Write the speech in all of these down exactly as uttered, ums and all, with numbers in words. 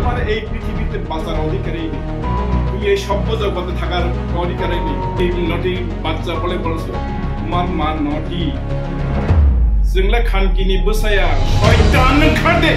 তোমার এই পৃথিবীতে বাঁচার অধিকারই নেই, তুমি এই সভ্য জগতে থাকার অধিকারই নেই। এই নটি বাচ্চা বলে বলছো, তোমার মা নটি। Chwngle khankini bwsaya, soitan nwng kharde.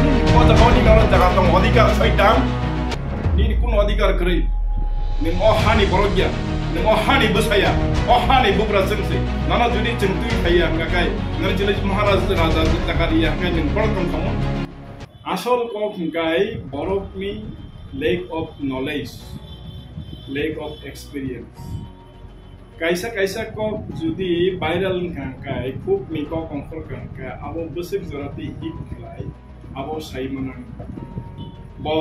Nini bojagao ni noro jaga tong odhikar soitan. Nini kuno odhikar kwrwi. Nwng o hani borok ya, nwng o hani bwsaya, o hani bugra chwngse. Nana jodi chwng twi phaiya hwnkha khe, nani jodi Maharaj raja jaga riya hwnkha khe nwng borok tong khamu. Asol kok hwnkhe borokni lack of knowledge, lack of experience. Kaisa kaisa kok jodi viral wngkha hwnkhe, khukni kok ongkhorkha hwnkhe, abo bwswk jora tei hit khlai, abo sai mano. Bo,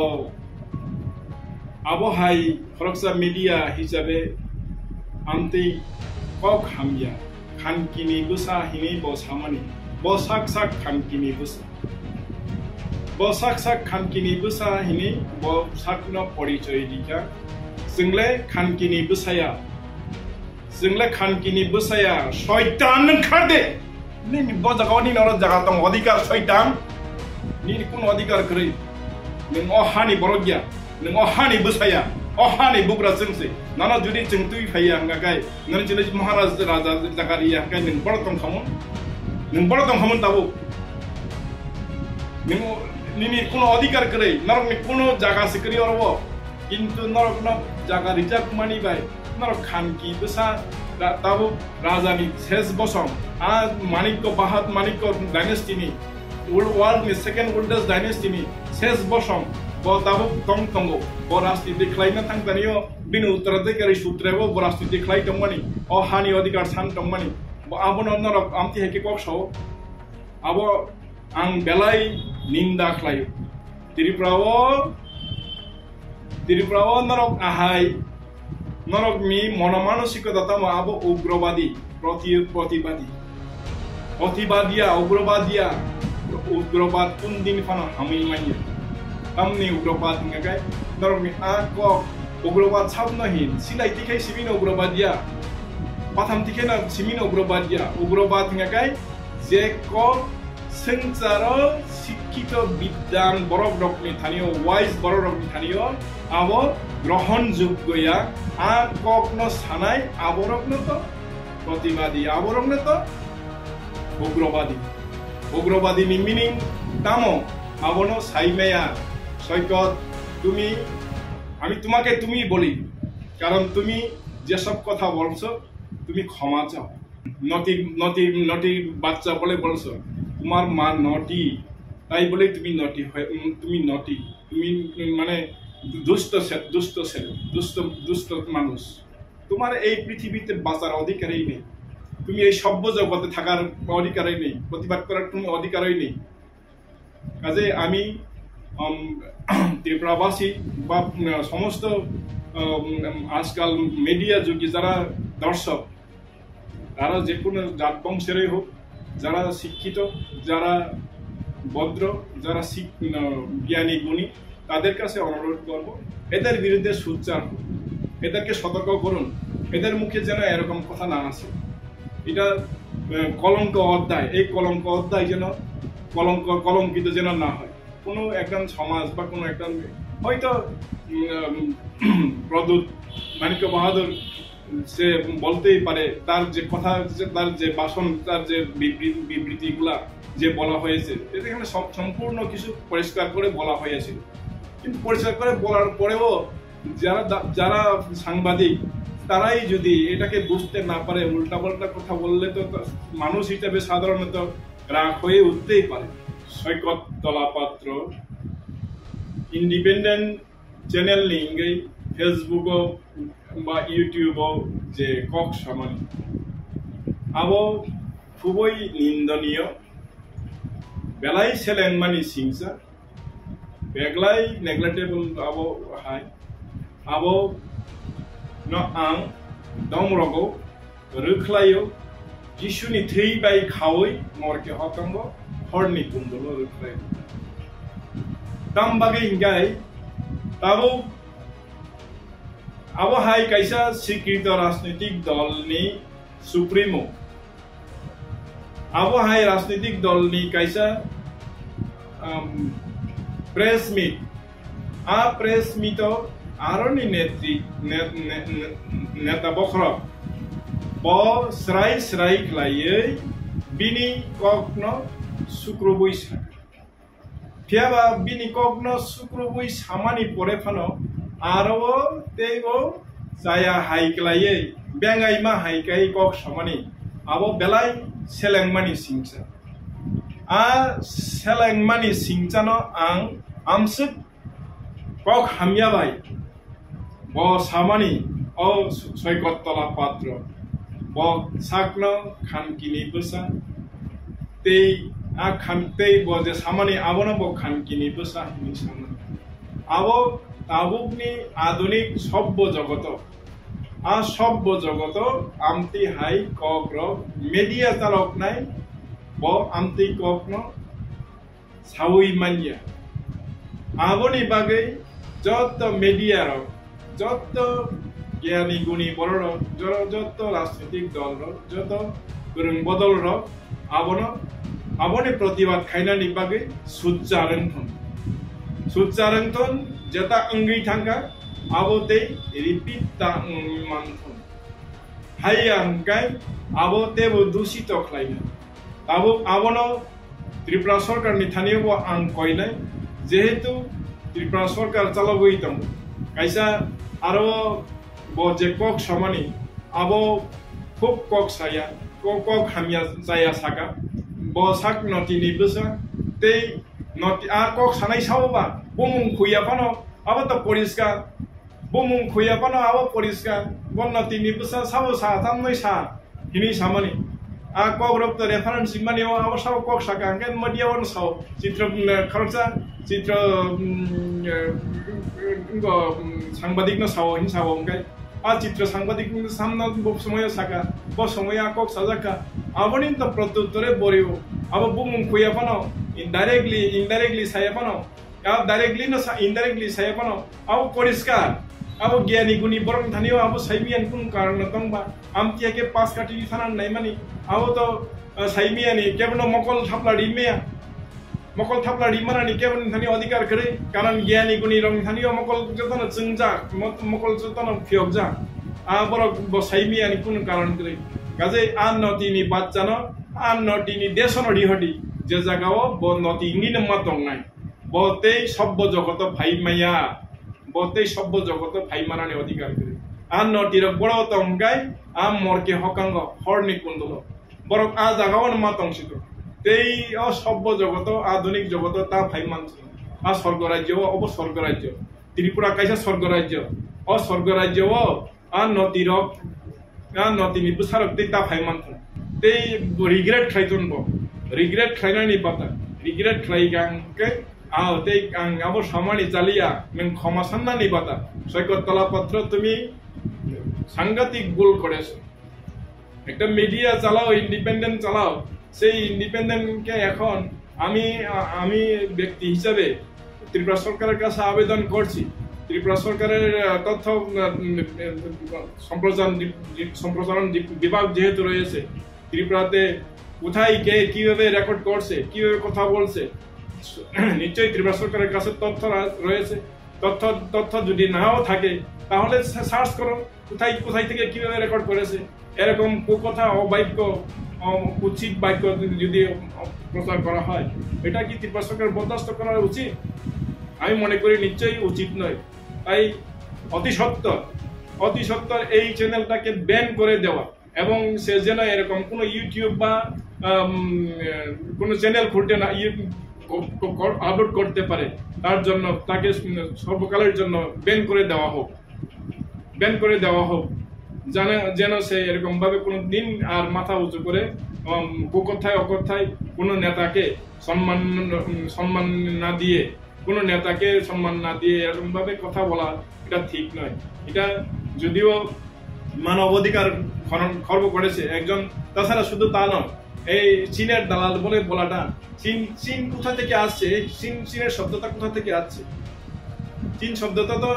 abo hai khoroksa media hisabe amtwi kok hamya, khankini bwsa hinwi bo samani, bo sak sak khankini bwsa. Bo sak sak khankini bwsa hinwi bo sakno porichoi rikha. Chwngle khankini bwsaya. Chwngle khankini bwsaya. Soitan nwng kharde. Nini bojagao ni noro jaga tong odhikar soitan. Nini kuno odhikar kwrwi. Nwng o hani borok ya. Nwng o hani bwsaya. O hani bugra chwngse. Nano jodi chwng twi phaiya hwnkha khe. Nani jodi Maharaj raja jaga riya hwnkhe nwng borok tong khamu. Nwng borok tong khamu tabuk. Nwng nini kuno odhikar kwrwi, norokni kuno jaga se kwrwi oro. Kintu norokno jaga rijak mani bai, norok khanki bwsa ra-, tabuk rajani ses bosong. A Manikko Bahat Manikko dynasty ni, world, world ni second oldest dynasty ni ses bosong. Bo tabuk tong tongo. Bo rajniti khlaina thang tanio, bini uttaraধিকারী sutre bo, bo rajniti khlai tongmani. O hani odhikar san tongmani. Bo abono norok amtwi hai khe kok sao. Abo ang belai ninda khlaio. Tripura o, Tripura o norok ahai, norokni monomanosikota tamo abo ugrobadi, proti-, protibadi. Protibadiya, ugrobadiya, ugrobad kun din phano hamwi manya. Tamni ugrobad hwnkha khe norokni a kok ugrobad sabno hin, silai tikhai simino ugrobadiya, patham tikhai no simino ugrobadiya. Ugrobad hwnkha khe je kok swngcharo sikkito bidyan borok rokni thanio, wise borok rokni thanio abo grohon joggo ya, a kokno sanai aborokno to protibadi, aborokno to ugrobadi. Ugrobadi ni meaning tamo? Abono sai maya, Soikot, তুমি, আমি তোমাকে তুমি বলি, কারণ তুমি যেসব কথা বলছো, তুমি ক্ষমা চাও। নটি, নটি, নটি বাচ্চা বলে বলছো, তোমার মা নটি, তাই বলে তুমি নটি হয়ে, উম, তুমি নটি, তুমি, উম, মানে দুষ্ট ছে-, দুষ্ট ছেলে, দুষ্ট, দুষ্ট মানুষ। তোমার এই পৃথিবীতে বাঁচার অধিকারই নেই, তুমি এই সভ্য জগতে থাকার অধিকারই নেই, প্রতিবাদ করার কোনো অধিকারই নেই। কাজে আমি, উম, ত্রিপুরাবাসী বা, উম, সমস্ত, উম, আজকাল মিডিয়া যুগে যারা দর্শক, তারা যে কোনো জাত বংশেরই হোক, যারা শিক্ষিত, যারা ভদ্র, যারা শিক-, উম, জ্ঞানী গুণী, তাদের কাছে অনুরোধ করব, এদের বিরুদ্ধে সোচ্চার হন, এদেরকে সতর্ক করুন, এদের মুখে যেন এরকম কথা না আসে। এটা, আহ, কলঙ্ক অধ্যায়, এই কলঙ্ক অধ্যায় যেন কলঙ্ক, কলঙ্কিত যেন না হয়। কোনো একজন সমাজ বা কোনো একটা হয়তো, উম, প্রদ্যুৎ মাণিক্য বাহাদুর সে বলতেই পারে, তার যে কথা, যে তার যে ভাষণ, তার যে বিবৃ-, বিবৃতিগুলা যে বলা হয়েছে, এটা এখানে সম-, সম্পূর্ণ কিছু পরিষ্কার করে বলা হয়েছিল। কিন্তু পরিষ্কার করে বলার পরেও যারা দা-, যারা সাংবাদিক, তারাই যদি এটাকে বুঝতে না পারে, উল্টাপাল্টা কথা বললে তো তা-, মানুষ হিসাবে সাধারণত রাগ হয়ে উঠতেই পারে। সৈকত দলাপাত্র, independent channel ni wngwi Facebook o ba YouTube o je kok samani, abo khubui nindoniyo, belai selengmani singsa, beglai neglectable abo hai, abo no ang domrogo rwkhlaio, Jisuni thwi bai khaui morke hotongo horni kundolo rwkhlaio. Tam bagwi hinkhe tabuk abo hai kaisa sikrito rajnitik dolni supremo. Abo hai rajnitik dolni kaisa, um, press meet, A press meet o aroni netri-, net-, net-, net-, neta bokhorok bo srai srai khlaiwi bini kokno sukrubui sa. Phiya ba bini kokno sukrubui samani pore phano aro o teibo chaya hai khlaiwi bengaima hai khe kok samani abo belai selengmani singcha. A selengmani singchano ang amswk kok hamya bai bo samani, o Soikottola Patro, bo sakno khankini bwsa, tei a khan-, tei bo je samani abono bo khankini bwsa hinwi samani. Abo tabukni adunik sobbo jogoto, a sobbo jogoto amtwi hai kokrok media chaloknai bo amtwi kokno saui manya. Aboni bagwi joto media rok, joto gyani guni borok rok, joro-, joto rajnitik dol rok, joto kwrwng bodol rok abono, aboni protibad khainani bagwi sujja rwngthun. Sujja rwngthun jeta wngwi thangkha, abo tei repeat ta wngwi manthun. Haiya hwnkhe abo teibo dusito khlaina. Tabuk abono Tripura sorkarni thani bo ang koinai, jehetu Tripura sorkar chalogwi tongo. Kaisa aro bo je kok samani, abo khub kok saya, kok, kok hamya chaya saka. Bo sak notini bwsa tei noti a kok sanai sao ba bumung khuya phano abo to poriskar. Bumung khuya phano abo poriskar, bo notini bwsa sabo sa, tamnoi sa, hinwi samani. A kokrok to reference mani o, abo sabo kok saka, hwnkhe media o sao, chitro, mm, khoroksa, chitro, mm, eh, ngo, mm, sangbadik no sao, hin sao, hwnkhe a chitro sangbadik no samno bo somoyo saka, bo somoyo a kok sajakha, aboni to protyuttore borio, abo bumung khuya phano, indirectly, indirectly saya phano, Abo directly no sa, indirectly saya phano, abo poriskar, abo gyani guni borok thani o abo saimiyani kunu karon no tongba, amtiya khe pas kati sana naimani, abo to, ah, saimiyani kebono mokol thapla rimaya, mokol thapla rimanani keboni thani odhikar kwrwi, karon gyani guni rok thani o mokol jotono chwngjak, mo-, mokol jotono phiyokjak, a borok bo saimiyani kunu karon kwrwi, kajai a notini bachchano, a notini desono rihodi, je jaga o bo noti wngwi no ma tongnai. Bo tei sobbo jogoto phai maya, bo tei sobbo jogoto phai manani odhikar kwrwi. A notirok boro tongkai, a morke hokango, horni kundulo. Borok a jagao no ma tongsito. Tei o sobbo jogoto, adunik jogoto ta phai mansi. A sorgo rajyo o, obo sorgo rajyo. Tripura kaisa sorgo rajyo. O sorgo rajyo o, A notirok, a notini bwsarok tei ta phai manthung. Tei bo regret khlai ton bo. Regret khlainani bata. Regret khlai gang khe, ah, tei ang abo samani chaliya, nwng khoma sannani bata. Soikot Tola Patro, tumi সাংঘাতিক ভুল করেছো। একটা মিডিয়া চালাও, ইন্ডিপেন্ডেন্ট চালাও, সেই ইন্ডিপেন্ডেন্ট কে এখন আমি, আ-, আমি ব্যক্তি হিসাবে ত্রিপুরা সরকারের কাছে আবেদন করছি, ত্রিপুরা সরকারের, আ, তথ্য, আ, উম, সম্প্রচার বি-, বি-, সম্প্রসারণ বি-, বিভাগ যেহেতু রয়েছে, ত্রিপুরাতে কোথায় কে কিভাবে রেকর্ড করছে, কিভাবে কথা বলছে, নিশ্চয়ই ত্রিপুরা সরকারের কাছে তথ্য রা-, রয়েছে। তথ্য, তথ্য যদি নাও থাকে, তাহলে সা-, সার্চ করো। কোথায়, কোথায় থেকে কিভাবে রেকর্ড করেছে, এরকম কুকথা, অবাক্য, অ-, কুৎসিত বাক্য যদি, যদি প্রচার করা হয়, এটা কি ত্রিপুরা সরকার বরদাস্ত করা উচিত? আমি মনে করি নিশ্চয়ই উচিত নয়। তাই অতি সত্বর, অতি সত্বর এই চ্যানেলটাকে ব্যান করে দেওয়া এবং সে যেন এরকম কোনো YouTube বা, আম, কোনো চ্যানেল খুলতে না, ইয়ে, ক-, ক-, ক-, আপলোড করতে পারে, তার জন্য তাকে সর্বকালের জন্য ব্যান করে দেওয়া হোক। ব্যান করে দেওয়া হোক, যেন, যেন সে এরকম ভাবে কোনো দিন আর মাথা উঁচু করে, উম, কুকথায় অকথায় কোনো নেতাকে সম্মান, উম, সম্মান না দিয়ে, কোনো নেতাকে সম্মান না দিয়ে এরকম ভাবে কথা বলা, এটা ঠিক নয়। এটা যদিও মানবাধিকার খনন খর্ব করেছে একজন, তাছাড়া শুধু তা নয়, এই চীনের দালাল বলে বলাটা, চীন, চীন কোথা থেকে আসছে? এই চীন, চীনের শব্দটা কোথা থেকে আসছে? চীন শব্দটা তো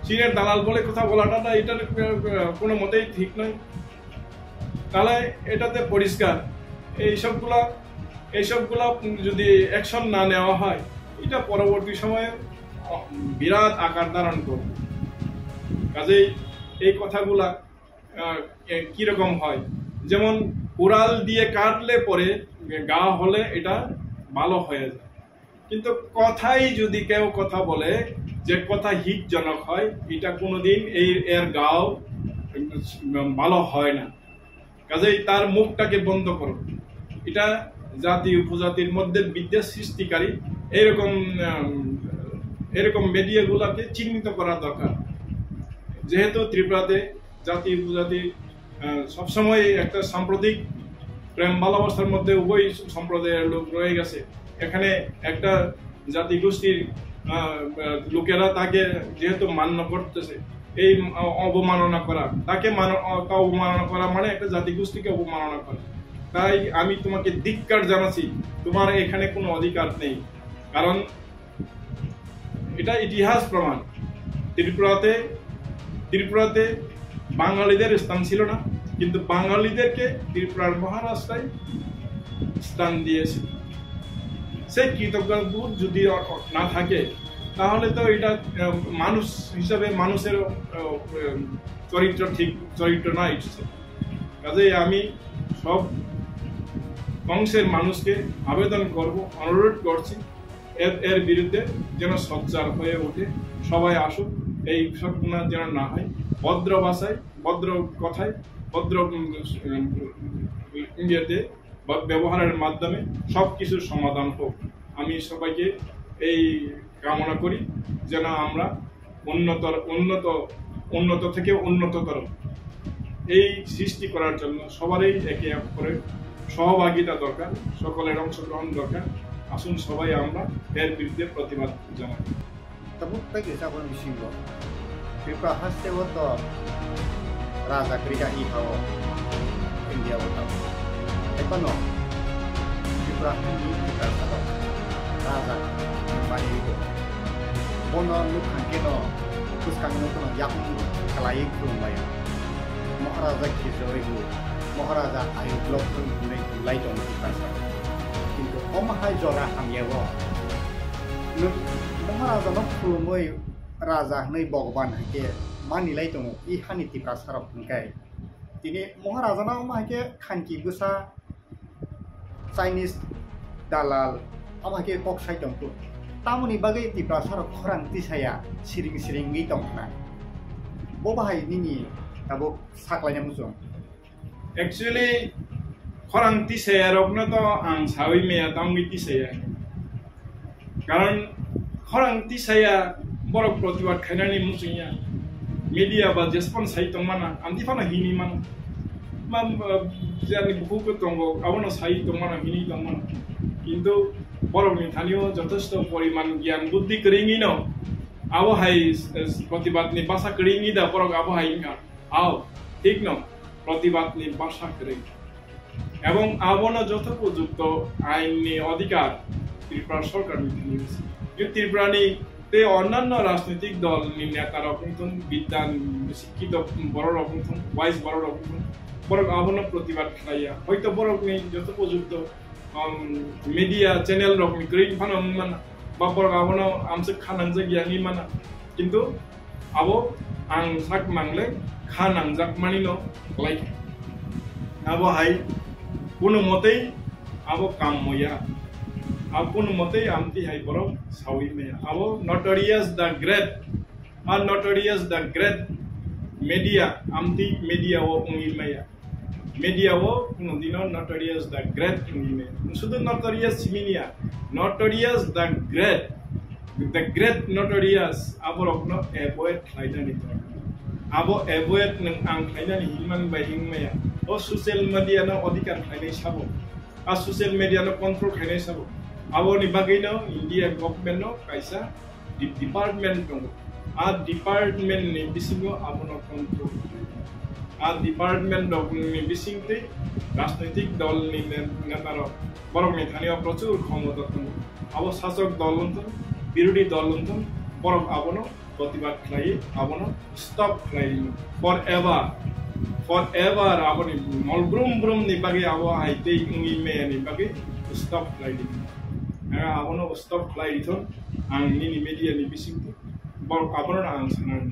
চীনের দালাল বলে কথা বলাটা না, এটা, আহ, কোনো মতেই ঠিক নয়। তাহলে এটাতে পরিষ্কার, এইসবগুলা, এইসবগুলা যদি অ্যাকশন না নেওয়া হয়, এটা পরবর্তী সময়ে বিরাট আকার ধারণ করে। কাজেই এই কথাগুলা, আহ, এ, কিরকম হয়, যেমন কুড়াল দিয়ে কাটলে পরে ঘা হলে এটা ভালো হয়ে যায়, কিন্তু কথাই যদি কেউ কথা বলে, যে কথা হিতজনক হয়, এটা কোনোদিন এই, এর ঘাও, উম, ভালো হয় না। কাজেই তার মুখটাকে বন্ধ করো। এটা জাতি উপজাতির মধ্যে বিদ্বেষ সৃষ্টিকারী এরকম, আম, এরকম মিডিয়াগুলোকে চিহ্নিত করা দরকার। যেহেতু ত্রিপুরাতে জাতি উপজাতি, আহ, সবসময় একটা সাম্প্রতিক প্রেম ভালোবাসার মধ্যে উভয় সম্প্রদায়ের লোক রয়ে গেছে, এখানে একটা জাতিগোষ্ঠীর, আহ, লোকেরা তাকে যেহেতু মান্য করতেছে, এই অবমাননা করা, তাকে মানো-, অ-, তা অবমাননা করা মানে একটা জাতিগোষ্ঠীকে অবমাননা করা। তাই আমি তোমাকে ধিক্কার জানাচ্ছি, তোমার এখানে কোনো অধিকার নেই। কারণ এটা ইতিহাস প্রমাণ। ত্রিপুরাতে, ত্রিপুরাতে বাঙালিদের স্থান ছিল না, কিন্তু বাঙালিদেরকে ত্রিপুরার মহারাজরাই স্থান দিয়েছিল। সেই কৃতজ্ঞতাবোধ যদি অ-, অ-, না থাকে, তাহলে তো এটা, আহ, মানুষ হিসাবে মানুষের, আহ, আহ, চরিত্র ঠিক, চরিত্র না এসেছে। কাজেই আমি সব অংশের মানুষকে আবেদন করব, অনুরোধ করছি, এর, এর বিরুদ্ধে যেন সোচ্চার হয়ে ওঠে, সবাই আসুক, এই ঘটনা যেন না হয়, ভদ্র ভাষায়, ভদ্র কথায়, ভদ্র, উম, উম, ইয়েতে বা ব্যবহারের মাধ্যমে সব কিছুর সমাধান হোক। আমি সবাইকে এই কামনা করি, যেন আমরা উন্নতর, উন্নত, উন্নত থেকে উন্নততর এই সৃষ্টি করার জন্য সবারই একে অপরের সহভাগিতা দরকার, সকলের অংশগ্রহণ দরকার। আসুন সবাই আমরা এর বিরুদ্ধে প্রতিবাদ জানাই। Tabuk tei kisa aboni bisingo Tripura haste o to raja kwrwi kha i ha o India o tamo. Hai phano Tripura hani Tripura salo raja mani o. Bono nuk khan khe no bwskang no kono yakung khlai khulum lai o. Maharaja Khizoi bo, Maharaja Ayub Lok hwnwi lai tongo Tiprasa. Kintu omo hai jora hamya o. Nwng Maharaja no khulumwi raja hwnwi Bhagwan hai khe mani lai tongo i hani Tiprasa rok hwn khe. Tini Maharaja no omo hai khe khanki bwsa Chinese dalal, abo hai khe kok sai tong kho. Tamoni bagwi Tiprasa rok khorang tisaya siring siring wngwi tong khna. Bo bahai nini tabuk saklaina muchung. Actually, khorang tisaya rokno to ang sawi maya, tangwi tisaya. Karon khorang tisaya borok protibad khainani muchungya. Media ba jespon sai tongmana, amtwi phano hini mano. Ma, ma, jani bukhuk tongo, abono sai tongmano, hini tongmano. Kintu borokni thanio jothesto poriman gyan buddhi kwrwngwino abo hai, eh, protibadni basa kwrwngwi da borok abo hai wngkha. Ao, thik no, protibadni basa kwrwng. Ebong abono jothopojukto ainni odhikar Tripura sorkarni thani rwse. Tripurani tei onnanno rajnoitik dolni netarok wngthun, bidyan sikkito bororok wngthun, wise bororok wngthun, borok abono protibad khlaiya. Hoito borokni jothopojukto, um, media channel rokni kwrwi phano wng mano, ba borok abono amswk kha nangjak ya wngwi mano. Kintu abo ang sak mangle kha nangjak mani no khlai kha. Abo hai kunu motei abo kam moya. Abo kunu motei amtwi hai borok sawi maya. Abo Notorious the Great, a Notorious the Great media, amtwi media o wngwi maya. Media o kunu dino Notorious the Great wngwi maya. Sudu Notorious simi niya, Notorious the Great, the Great Notorious, aborokno avoid khlainani tong. Abo avoid nwng ang khlainani hinmani bai hingmaya. O social media no odhikar khlainai sabo. A social media no control khlainai sabo. Aboni bagwino India government no kaisa di-, department tongo. A department ni bisingo abono control khlai. A department rok ni bisingtwi rajnoitik dol ni ne-, neta rok, borok ni thani o prochur khomota tongo. Abo sasok dol wngthung, birodhi dol wngthung, borok abono protibad khlai, abono stop khlai forever, forever aboni mol brum brum ni bagwi abo hai tei wngwi maya ni bagwi stop khlai di. Ang abono stop khlai rithok. Ang nini media ni bising borok abono ang sana.